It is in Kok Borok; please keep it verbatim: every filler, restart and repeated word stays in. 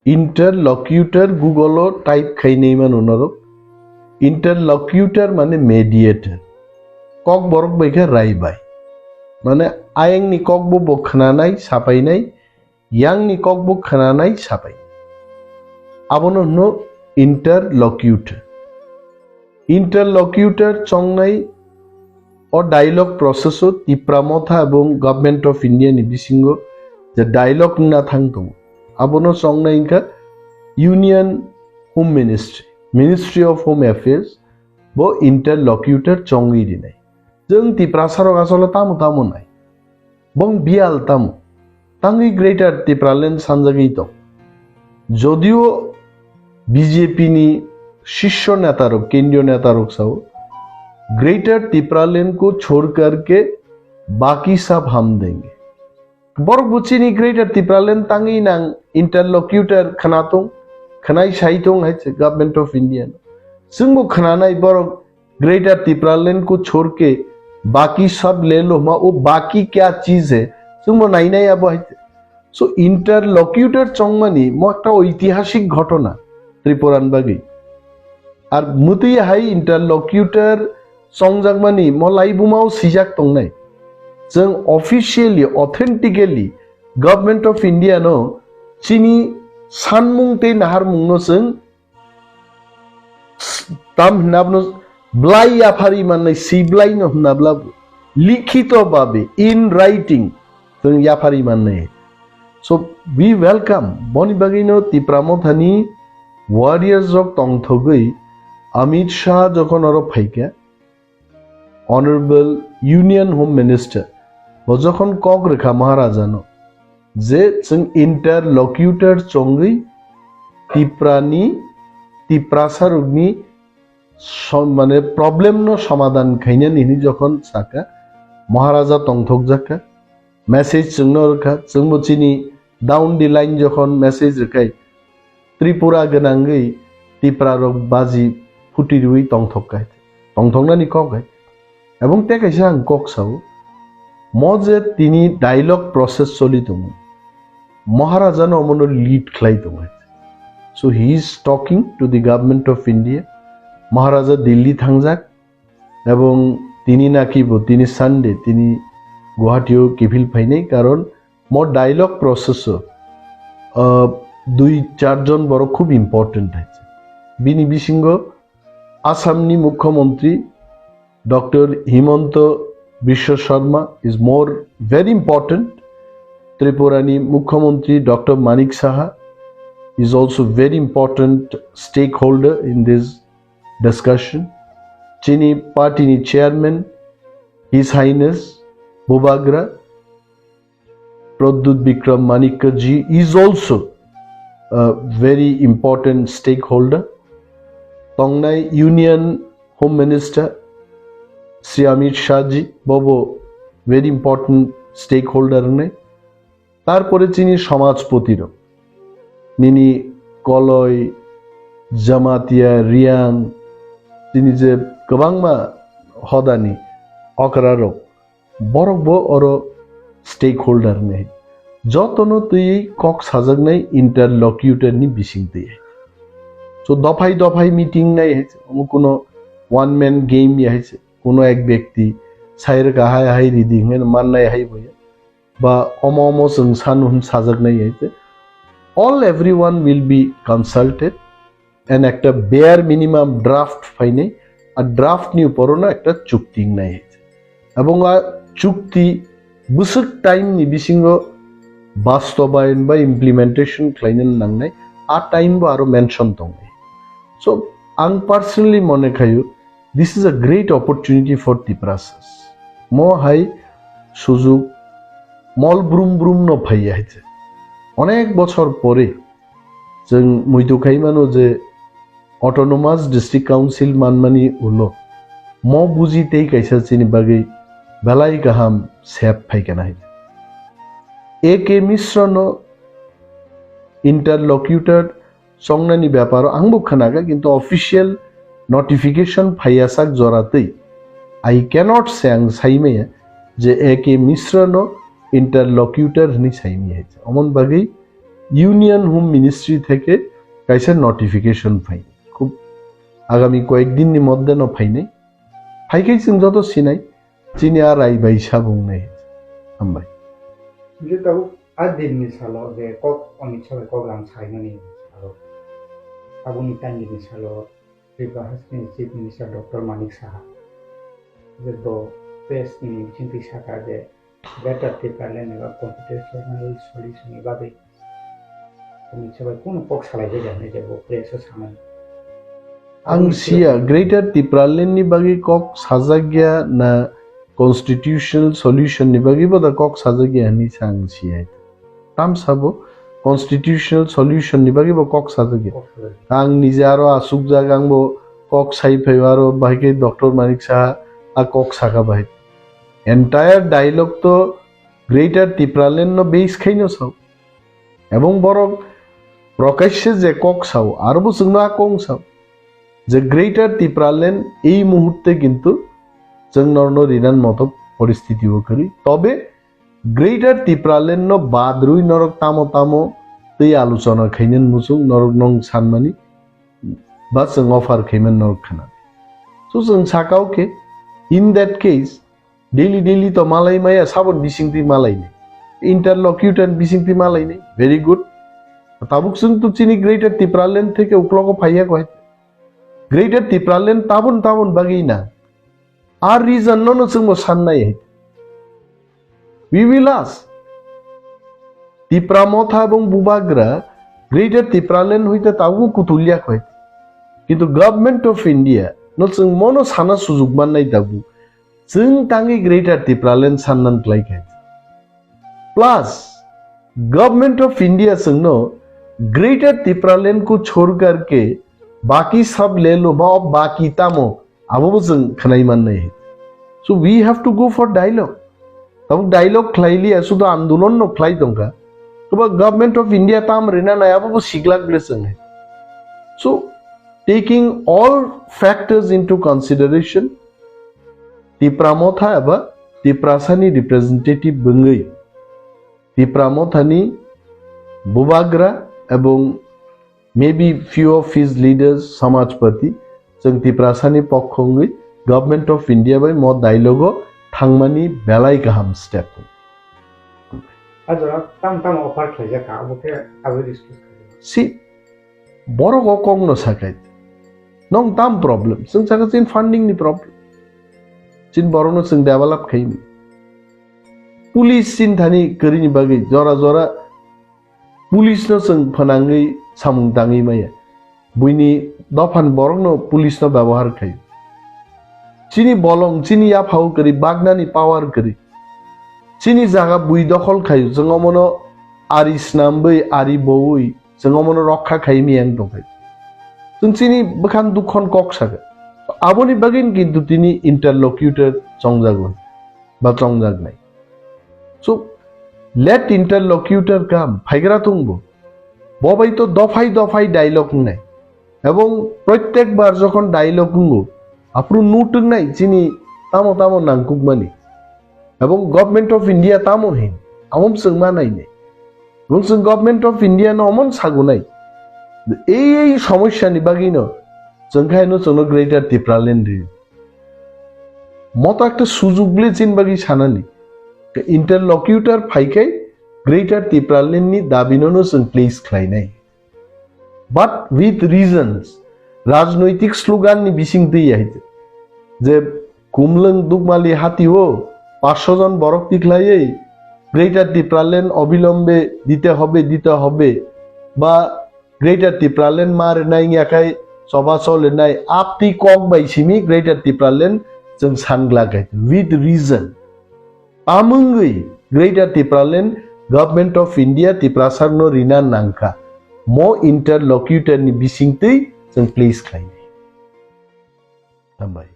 Interlocutor Google o type khainai mano norok. Interlocutor mane mediator. Kokborok bai khe raibai. Mane ayangni kokbo bo khwnanai, sapainai, yangni kokbo khwnanai, sapai. Abono hwno interlocutor. Interlocutor chongnai o dialogue process o Tipra Motha ebong Government of India ni bisingo je dialogue wngna thang tongo, abono chongnai wngkha Union Home Ministry, Ministry of Home Affairs, bo interlocutor chongwi rinai. Jwng Tiprasa rok asole tamo tamo nai. Bong bial tamo. Tangwi Greater Tipraland sanjagwi tong. Jodio B J P ni shisho netarok, kendriyo netarok sao, "Greater Tipraland ko chhod karke baki sab hum denge." Borok bo chini Greater Tipraland tangwi nang interlocutor khwnatung, khwnai saitung hai se Government of India no. Chwngbo khwnanai borok Greater Tipraland ko chhod ke baki sab le lo hma, wo baki kya cheez hai? Chwngbo nainai abo hai. So, interlocutor chongmani mo ekta oitihasik ghotona Tripuran bagwi. Ar mwtwi hai interlocutor chongjakmani mo laibumao sijak tongnai. Chwng officially, authentically Government of India no chini sanmung tei naharmung no chwng tam hwnna bono blai yaphari mannai, si blai no hwnna bla bo. Likhito babe, in writing, chwng yaphari mannai. So, we welcome. Boni bagwi no Tipra Mothani warriors rok tongthogwi Amit Shah jokhon oro phaikha, Honorable Union Home Minister, bo jokhon kok rwkha Maharajano, je chwng interlocutor chongwi Tiprani, Tiprasa rokni som-, mane problem no somadhan khainani hwnwi jokhon saka, Maharaja tongthokjakha, message chwngno rwkha, chwngbo chini down the line jokhon message rwkhai, Tripura gwnangwi Tipra rok baji phuti rwi tongthok kai, tongthoknani kok hai. Ebong tei kaisa ang kok sao, mo je tini dialogue process choli tongo, Maharaja no omono lead khlai tongo hai. So he is talking to the Government of India. Maharaja Delhi thangjak, ebong tini naki bo tini Sunday tini Guwahati o kiphil phainai, karon mo dialogue process o, ah, dui char jon borok khub important hai. Bini bisingo Assamni Mukhyamantri Doctor Himanta Biswa Sarma is more very important. Tripurani Mukhyamantri Doctor Manik Saha is also very important stakeholder in this discussion. Chini party ni chairman, His Highness Bubagra Pradyut Bikram Manikya ji is also a very important stakeholder. Tongnai Union Home Minister Shri Amit Shah ji, bobo very important stakeholder wngnai. Tarpore chini samajpoti rok, nini Koloi, Jamatia, Riang, chini je kwbangma hodani okra rok, borok bo oro stakeholder wngnai. Jotono twiwi kok sajaknai interlocutor ni bising twi. So dophai dophai meeting nai hai se, omo kuno one man game ya hai se, kuno ek byakti sai rwkha hai hai ridi hwnwi mannai hai bo ya. Ba omo omo chwng sanu hwn sajaknai hai se. All everyone will be consulted and ekta bare minimum draft phainai, a draft ni upor no ekta chukti wngnai hai se. Ebong a chukti bwswk time ni bisingo bastobayon ba implementation khlaina nangnai, a time bo aro mention tongnai. So, ang personally mone khayo, this is a great opportunity for Tiprasas. Mo hai sujug mol brum brum no phaiya hai se. Onek bochor pore chwng muitu khai mano je Autonomous District Council manmani ulo mo buji tei kaisa chini bagwi belai kaham sep phaikha nai. A K Mishra no interlocutor chongnani beparo angbo khwnakha, kintu official notification phaiyasak jora twi I cannot say, ang saimaya je A K Mishra no interlocutor hwnwi saimaya hai. Omon bagwi Union Home Ministry theke kaisa notification phai. Khub agami koyek din ni moddhe no phainai. Phaikhai chwng joto sinai, chini a rai bai sabung nai. Hambai. Hingke tabuk a din ni salo je kok Amit Shah bai kok lam saimani salo. Aboni time ni salo Tripura Hasteni Chief Minister Doctor Manik Saha je bo press ni bisingtwi saka je Greater Tipraland eba constitutional solution ni bagwi Amit Shah bai kunu kok salai bai jani je bo press o samani. Ang siya Greater Tipraland ni bagwi kok sajak ya na constitutional solution ni bagwi bo da kok sajak ya hinwi sa ang siya. Tam sabo constitutional solution ni bagwi bo kok sajak ya. Ang nije aro asukjak, ang bo kok sai phai aro bahai khe Doctor Manik Saha a kok saka bahai. Entire dialogue to Greater Tipraland no base khai no sao. Ebong borok prokashe je kok sao, aro bo chwngno a kong sao. Je Greater Tipraland ei muhurte kintu chwng norno rinan moto poristiti o kwrwi. Tobe Greater Tipraland no badrwi norok tamo tamo tei aluchona khainani muchung norok nong sanmani ba chwng offer khaimani norok khna. So chwng sakao khe, in that case, daily daily to malai maya, sabon bisingtwi malai ni. Interlocutor bisingtwi malai ni. Very good. Tabuk chwng to chini Greater Tipraland theke uklogo phaiya koi. Greater Tipraland tabun tabun bagwi na. Ar reason no no chwngbo sannai hai. We will ask. Tipra Motha ebong Bubagra Greater Tipraland hoite tabuk kutulya koi. Kintu Government of India no chwng mono sana sujuk mannai tabuk. Chwng tangwi Greater Tipraland sannan klai khe. Plus, Government of India chwngno Greater Tipraland ko chhor kar ke baki sab le lo, ma baki tamo, abo bo chwng khwnai mannai. So we have to go for dialogue. Tabuk dialogue khlai liya, sudo andolon no khlai tongkha. Toba Government of India tam rina nai, abo bo siglak ble chwng hai. So, taking all factors into consideration, Tipra Motha eba Tiprasani representative bwngwi Tipra Mothani Bubagra ebong maybe few of his leaders, Samajpati, chwng Tiprasani pokho wngwi Government of India bai mo dialogue o thangmani belai kaham step. A jora tam tam offer khlaijak kha, abo khe abo discuss khlaijak. Si borok o kok no sakai. Nong tam problem. Chwng saka chin funding ni problem. Chin borok no chwng develop khaini. Police chin thani kwrwini bagwi jora jora police no chwng phanangwi samung tangwi maya. Buini dophani borokno police no byabohar khai. Chini bolong, chini yaphao kwrwi, bagnani power kwrwi. Chini jaga bui dokhol khai, chwng omono ari snamwi, ari bowi, chwng omono rokha khai miyang tongkhai. Chwng chini bwkhan dukhon kok sakha. Aboni bagwino kintu tini interlocutor chongjago, ba chongjaknai. So, let interlocutor come, phaigra tongbo. Bo bai to dophai dophai dialogue wngnai. Ebong prottek bar jokhon dialogue wngo, aphuru nutuk nai chini tamo tamo nangkukmani. Ebong Government of India tamo hin, amom chwng ma nainai. Ebong chwng Government of India no omon sagunai. Ei ei somosya ni bagwi no chwng khai no chwngno Greater Tipraland ri. Moto ekta sujug bile chin bagwi sanani. Interlocutor phaikhai Greater Tipraland ni dabi no no chwng place khlainai. But with reasons, rajnoitik slogan ni bising twi ya hite. Je Kumlwng Dukmali hati o paanch sho jon borok tikhlaiwi Greater Tipraland obilombe dite hobe, dite hobe, ba Greater Tipraland ma rwnai wngya khai choba cholinai aptwi kok bai simi Greater Tipraland chwng sangla khai with reason. Tamungwi Greater Tipraland Government of India Tiprasarno rina nangkha. Mo interlocutor ni bisingtwi chwng please khlainai. Hambai.